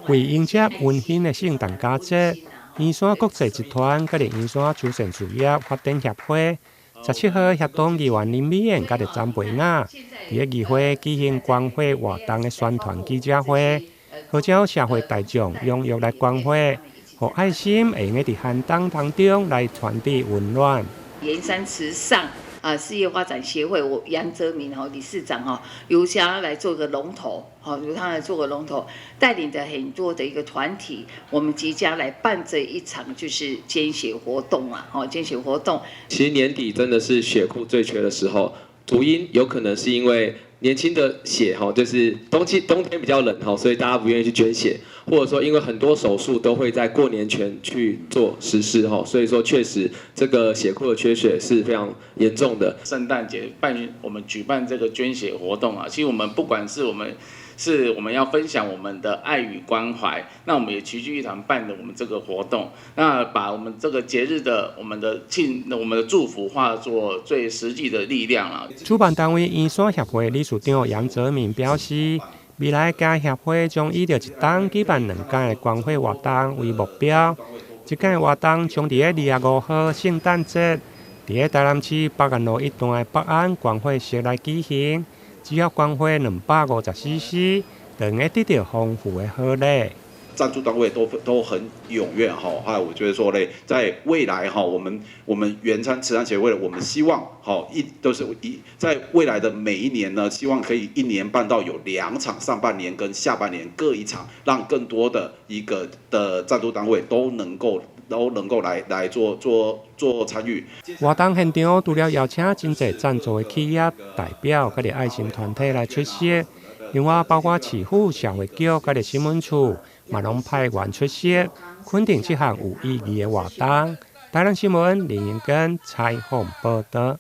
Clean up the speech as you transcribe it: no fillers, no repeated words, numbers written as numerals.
為迎接溫馨的聖誕佳節，圓山國際集團佮圓山慈善事業發展協會，17號協同議員林美燕佮詹培雅，佇咧議會舉行捐血活動的宣傳記者會，號召社會大眾踴躍來捐血，予愛心會用得佇寒冬當中來傳遞溫暖。圓山慈善啊事業發展協會，我楊澤明吼理事長吼，由他來做個龍頭，吼由他來做個龍頭，帶領着很多的一個團體，我們即將來辦這一場就是捐血活動啊，吼捐血活動。其實年底真的是血庫最缺的時候，主因有可能是因為年輕的血哈，就是冬季冬天比較冷哈，所以大家不願意去捐血，或者說因為很多手術都會在過年前去做實施哈，所以說確實這個血庫的缺血是非常嚴重的。聖誕節辦我們舉辦這個捐血活動啊，其實我們不管是我們是我們要分享我們的愛與關懷，那我們也齊聚一堂辦的我們這個活動，那把我們這個節日的我們的慶我們的祝福化作最實際的力量啊。主辦單位圓山協會理事長楊澤明表示，未來該協會將以著一冬舉辦兩屆的捐血活動為目標，這屆活動將佇咧25號聖誕節，佇咧台南市北安路一段的北安捐血室來舉行。只要捐血254 cc，就會得到豐富的好禮。贊助單位都很踴躍哈，還有我覺得說咧，在未來哈，我們圓山慈善協會，我們希望哈一都是一在未來的每一年呢，希望可以一年辦到有兩場，上半年跟下半年各一場，讓更多的一個的贊助單位都能夠來做參與。活動現場除了邀請真濟贊助的企業代表，佮著愛心團體來出席，另外包括市府社會局佮著新聞處，嘛攏派員出席，肯定這項有意義的活動。台南新聞林英根採訪報導。